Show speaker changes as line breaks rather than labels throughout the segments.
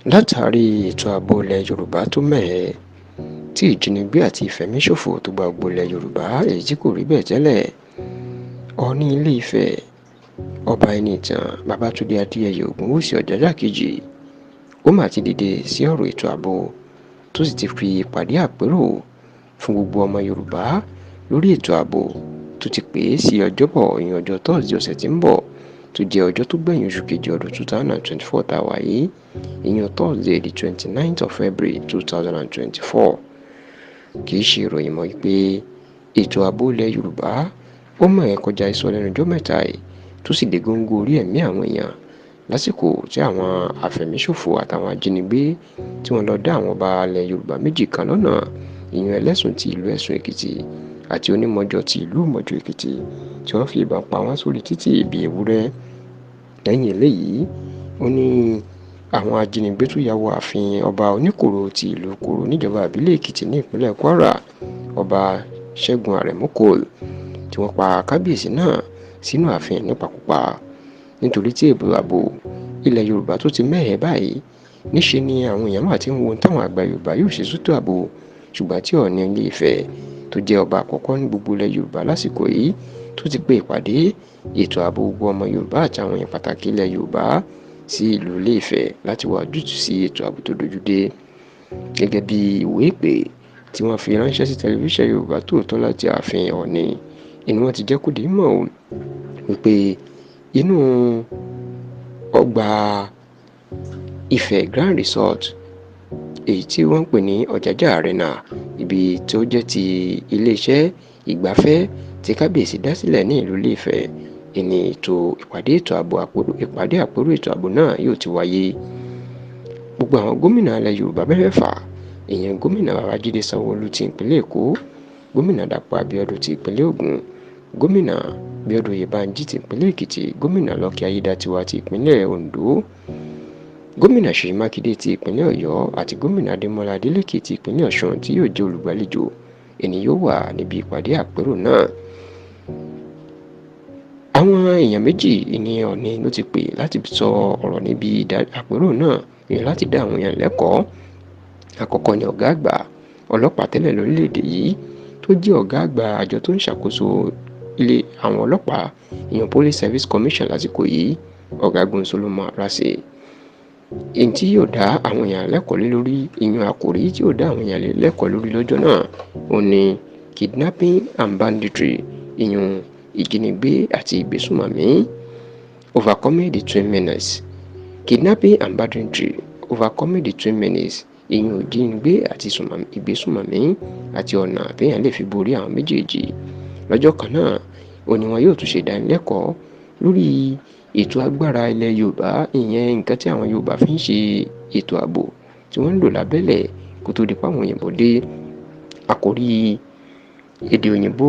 Látàrí ètò ààbò ilẹ̀ Yorùbá tó mẹ́hẹ, tí ìjínigbé àti ìfẹ̀míṣòfò tó gba gbogbo ilẹ̀ Yorùbá, èyí tí kò rí bẹ́ẹ̀ tẹ́lẹ̀, Ọọ̀ni Ilé-Ifẹ̀, Ọba Ẹniìtàn Babátúndé Adéyẹyè Ògúnwùsì Ọ̀jájá Kejì, ó mà ti dìde sí ọ̀rọ̀ ètò ààbò, tó sì ti fi ìpàdé àpérò fún gbogbo ọmọ Yorùbá lórí ètò ààbò tó ti pè é sí Ọjọ́bọ̀, ìyẹn ọjọ́ Thursday ọ̀sẹ̀ tí ń bọ̀, tó jẹ́ ọjọ́ tó gbẹ̀yìn oṣù kejì ọdún 2024 tá a wà yìí, ìyẹn Thursday the 29th of February 2024. Kì í ṣe ìròyìn mọ́ pé ètò ààbò ilẹ̀ Yorùbá ó mọ̀ ẹ́ kọjá ìsọ lẹ́nu ọjọ́ mẹ́ta yìí, tó sì dé góńgó orí ẹ̀mí àwọn èèyàn lásìkò tí àwọn afẹ̀míṣòfò àtàwọn ajínigbé tí wọ́n lọ dá àwọn ọba ilẹ̀ Yorùbá méjì kan lọ́nà, ìyẹn Ẹlẹ́sùn ti ìlú Ẹ̀sùn Èkìtì àti Onímọ̀jọ ti ìlú Ìmọ̀jọ Èkìtì, tí wọ́n fi ìbọn pa wọ́n sórí títì ibi ewúrẹ́. Lẹ́yìn eléyìí, ó ní àwọn ajínigbé tún ya wọ ààfin ọba Oníkòró ti ìlú Kòró níjọba ìbílẹ̀ Èkìtì ní ìpínlẹ̀ Kwara, Ọba Ṣẹ́gun Àrẹ̀mú Cole, tí wọ́n pa kábíyèsí náà sínú ààfin nípakúpa. Nítorí tí ètò ààbò ilẹ̀ Yorùbá tó ti mẹ́hẹ báyìí, níṣe ni àwọn èèyàn mà ti ń wo ohun táwọn àgbà Yorùbá yóò ṣe sótò ààbò. Ṣùgbọ́n tí Ọọ̀ni Ilé-Ifẹ̀, tó jẹ́ ọba àkọ́kọ́ ní gbogbo ilẹ̀ Yorùbá lásìkò yìí, tó ti pe ìpàdé ètò ààbò gbogbo ọmọ Yorùbá àti àwọn èèyàn pàtàkì ilẹ̀ Yorùbá sí ìlú Ilé-Ifẹ̀ láti wá ojútùú sí ètò ààbò tó dojú dé. Gẹ́gẹ́ bí ìwé ìpè tí wọ́n fi ránṣẹ́ sí tẹlifíṣàn Yorùbá Tòótọ́ láti ààfin Ọọ̀ni, inú wọn ti jẹ́ kó di mọ̀ wípé inú ọgbà Ifẹ̀ Grand Resort, èyí tí wọ́n ń pè ní Ọ̀jájá Arena, ibi tí ó jẹ́ ti iléeṣẹ́ ìgbafẹ́ tí kábíyèsí dá sílẹ̀ ní ìlú Ilé-Ifẹ̀, ìní ètò ìpàdé ètò ààbò àpérò ìpàdé àpérò ètò ààbò náà yóò ti wáyé. Gbogbo àwọn gómìnà ilẹ̀ Yorùbá mẹ́fẹ̀ẹ̀fà, ìyẹn gómìnà Babájídé Sanwó-Olú ti ìpínlẹ̀ Èkó, gómìnà Dàpọ̀ Abíọ́dún ti ìpínlẹ̀ Ògùn, gómìnà Bíọ́dún Oyèbánjí ti ìpínlẹ̀ Èkìtì, gómìnà Lucky Ayédàtiwà ti ìpínlẹ̀ Oǹdó, gómìnà Ṣèyí Mákindé ti ìpínlẹ̀ Ọ̀yọ́ àti gómìnà Adémọ́lá Adélékè ti ìpínlẹ̀ Ọ̀ṣun tí yóò jẹ́ olùgbàlejò, ẹni yóò wà níbi ìpàdé àpérò náà. Àwọn èèyàn méjì ní Ọọ̀ni ló ti pè láti sọ ọ̀rọ̀ níbi àpérò náà, ìyẹn láti dá àwọn èèyàn lẹ́kọ̀ọ́. Àkọ́kọ́ ni ọ̀gá àgbà ọlọ́pàá tẹ́lẹ̀ lórílẹ̀‐èdè yìí, tó jẹ́ ọ̀gá àgbà àjọ tó ń ṣàkóso ilé àwọn ọlọ́pàá, ìyẹn Police Service Commission lásìkò yìí, Ọ̀gágun Solomon Arase. Èyí tí yóò dá àwọn èèyàn lẹ́kọ̀ọ́ lé lórí, ìyẹn àkòrí tí yóò dá àwọn èèyàn lẹ́kọ̀ọ́ lórí lọ́jọ́ náà, òun ni kidnapping and banditry, ìyẹn ìjínigbé àti ìgbésùnmọ̀mí, overcoming the twin menace. Kidnapping and banditry, overcoming the twin menace, ìyẹn ìjínigbé àti ìgbésùnmọ̀mí àti ọ̀nà téèyàn lè fi borí àwọn méjèèjì. Lọ́jọ́ kan náà, òun ni wọn yóò tún ṣe ìdánilẹ́kọ̀ọ́ lórí ètò agbára ilẹ̀ Yorùbá, ìyẹn nǹkan tí àwọn Yorùbá fi ń ṣe ètò ààbò tí wọ́n ń lò lábẹ́lẹ̀ kó tó di pé àwọn òyìnbó dé. Àkòrí èdè òyìnbó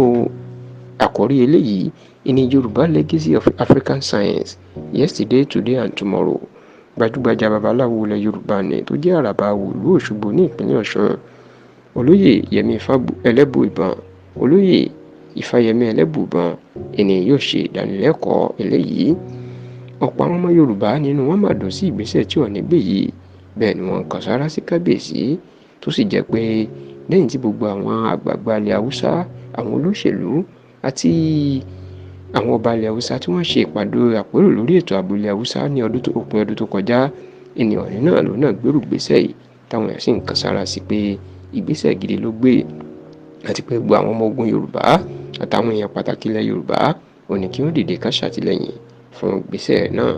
àkòrí eléyìí ní Yorùbá Legacy of African Science, Yesterday, Today and Tomorrow. Gbajúgbajà babaláwo ilẹ̀ Yorùbá ni tó jẹ́ àràbà ìlú Òṣogbo ní ìpínlẹ̀ Ọ̀ṣun, Olóyè Yẹmí Ẹlẹ́bùìbọn, Olóyè Ifáyẹmí Ẹlẹ́bùìbọn, ẹni yóò ṣe ìdánilẹ́kọ̀ọ́ eléyìí. Ọ̀pọ̀ àwọn ọmọ Yorùbá nínú wọn mà dùn sí ìgbésẹ̀ tí Ọọ̀ni gbé yìí. Bẹ́ẹ̀ ni wọ́n ń kan sáárá sí kábíyèsí, tó sì jẹ́ pé lẹ́yìn tí gbogbo àwọn àgbààgbà ilẹ̀ Haúsá, àwọn olóṣèlú àti àwọn ọba ilẹ̀ Haúsá tí wọ́n ṣe ìpàdé àpérò lórí ètò ààbò ilẹ̀ Haúsá ní ọdún tó òpin ọdún tó kọjá, ìní Ọọ̀ni náà ló náà gbérù gbésẹ̀ yìí, táwọn èèyàn sì ń kan sáárá sí pé ìgbésẹ̀ gidi ló gbé, àti pé gbogbo àwọn ọmọ ogun Yorùbá àtàwọn èèyàn pàtàkì ilẹ̀ Yorùbá ò ní kí wọ́n dìde ká ṣàtìlẹ́yìn fún ìgbésẹ̀ náà.